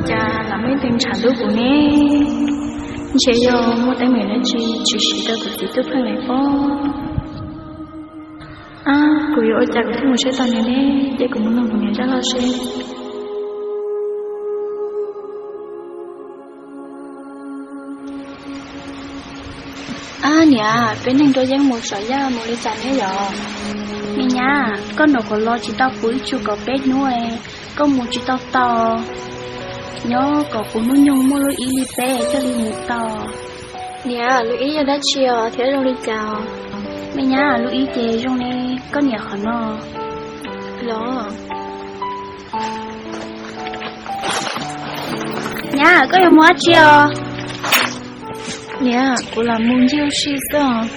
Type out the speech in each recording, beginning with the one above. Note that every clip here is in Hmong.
Cas lam muaj ib tug ntshav ntub kuv ne? Ntshe yog muaj teeb meem dab tsi tshwm sim rau kuv txiv Tub Pheej lawm pob. Ab, kuv yuav ua cas kuv thiaj mus saib tau nws ne? Cia kuv mus nug kuv niam zaj loj seb. Ab niam, peb neeg dua yeeb mus saum yaj mus li cas thiab yom? Me nyab, koj nrog kuv los tsis tau puv ib tsug kaum peb hnub, koj mus tsis tau tau. Nyob kom puv hnub nyoog muaj lub ib li peb thiaj li mus tau. Niam, lub ib yog dab tsi os thiab zoo li cas? Me nyab, lub ib ces zoo li koj niam qhov no los. Nyab, koj yuav mus dab tsi os? Niam, kuv lam mus ncig ua si xwb os.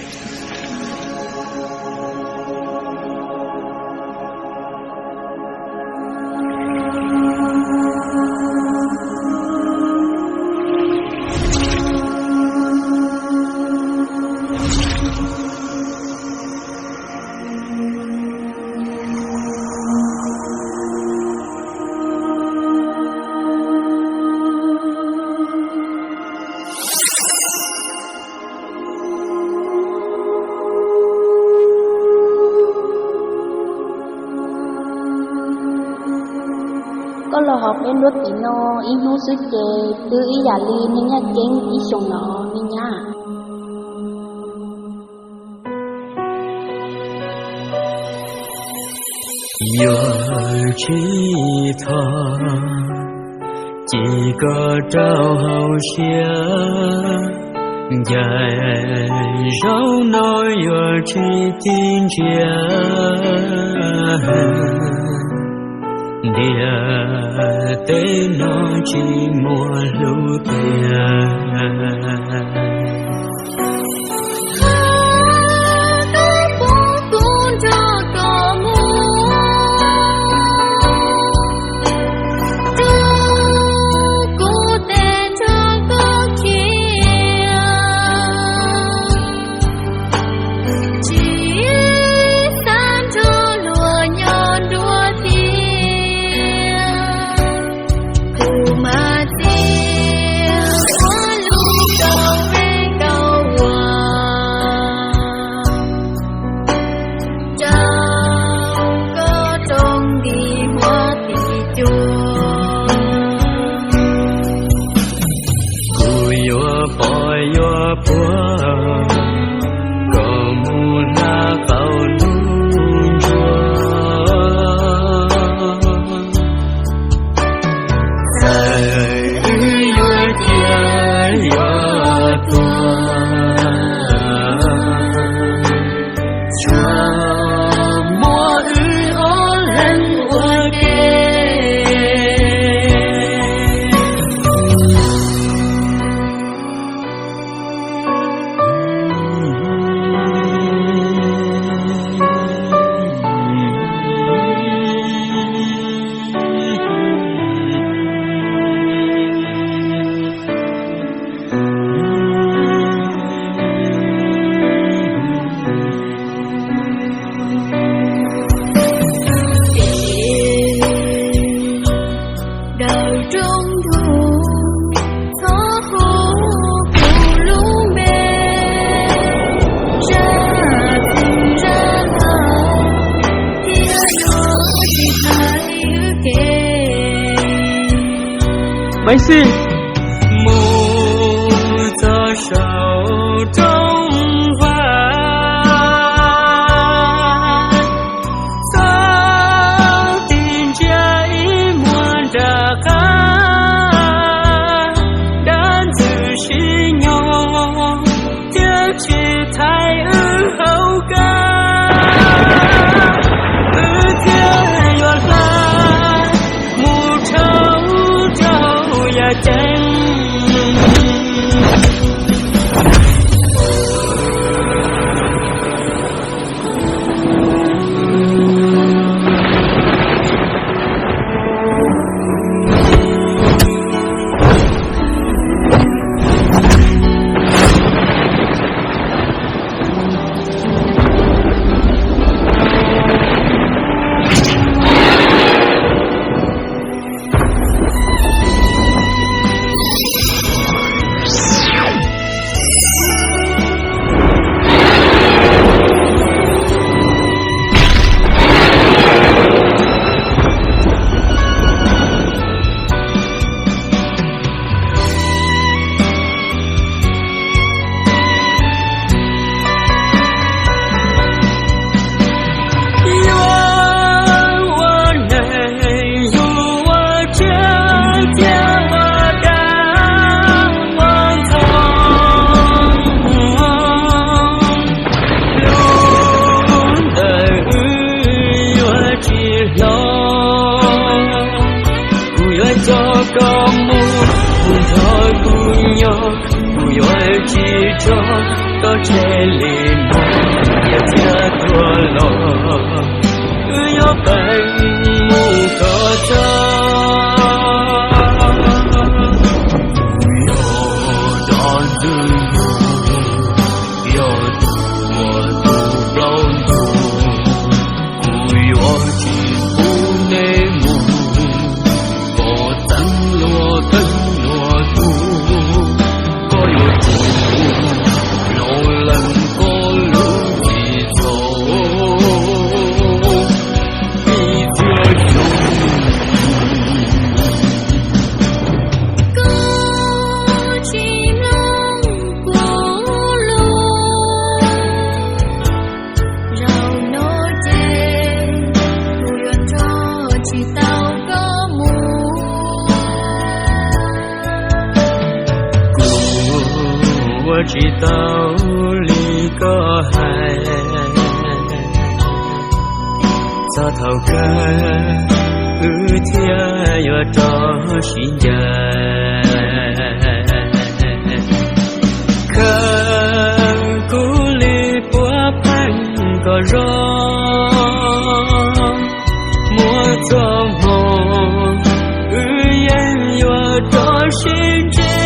Koj los hauv peb nruab tim no ib hnub xwb ces twb ib yam li neeg nyaj ceeb ib xyoos no me nyab. Yog tsis thov ces koj rau hauv siab, ncaim zaum no yuav tsis ti ntsia. Ntiaj teb no tsis muaj hlub tiag. Kuv yuav pom yuav puag kom mus hla qaum ntuj ntsuag. Txawm wb yuav ciaj yuav tuag, tsuas muab wb ob leeg ua ke. Daws rooj ntug, txhob hu kuv lub npe, zaj twg zaj no thiaj yuav tsis hais wb ke. Maiv Xis, mus txog saum rooj vag, txhob tig ntsia ib muag nram qab, dab ntxwg sib nyob thiab tsis thaiv wb hauv kab, wb thiaj yuav hla mus rau rau yaj ceeb. Tsis tso koj tseg li no, tiam sis tuaj los wb yuav peb mus kom txog. Kuv yog dab ntxwg nyoog, yog tus uas tus plaub ntug, kuv yuav tsis pub neb mus. Koj txeeb luag teeb luag tug, koj yuav tsum los lees koj lub txim txhaum ib txhia xyoo. Koj tsis mloog kuv lus, zaum no ces kuv yuav nrog tsis tau koj mus. Kuv ua tsis tau li koj hais, txog thaum kawg wb thiaj yuav rov sib ncaim. Khaws kuv li puav pheej kom zoo, muaj txoj hmoo wb yeej yuav rov sib ntsib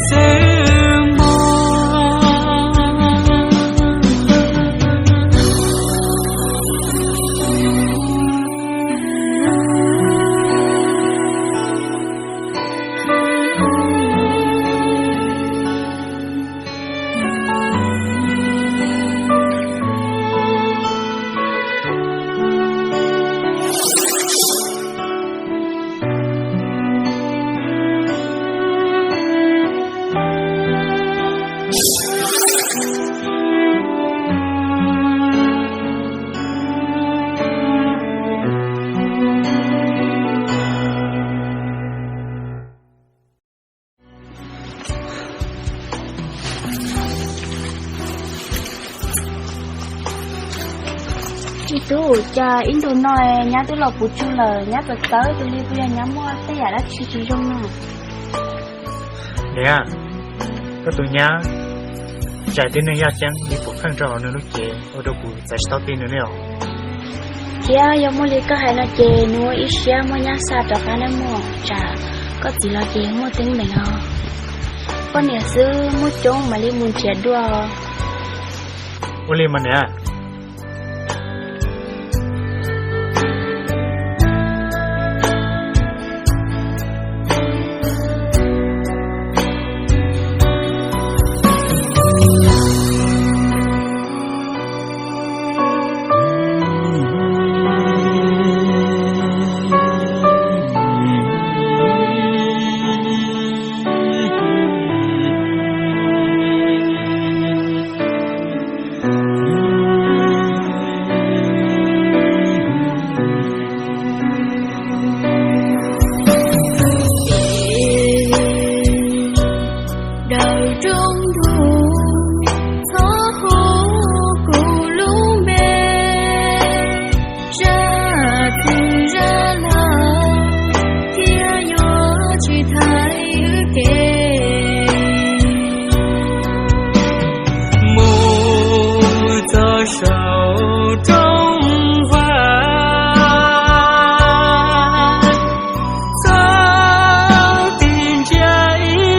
xwb mog. Ib tug, cas ib ntus no nyab twb los puv tsug lawm, nyab txawv txawv tus li, puas yog nyab muaj tej yam dab tsi tsis zoo no? Niam, koj tus nyab txais tib neeg yaj ceeb li puav pheej rau hauv nws lub cev ua rau kuv txais tsis tau tij nws li os. Thiab yog muaj li koj hais no ces nws ua ib siab muab nyab xa rov qab nawb mog, tsam koj txiv los ces muaj teeb meem os. Poj niam xwb muaj coob mam li mus nrhiav dua. Ua li mas niam,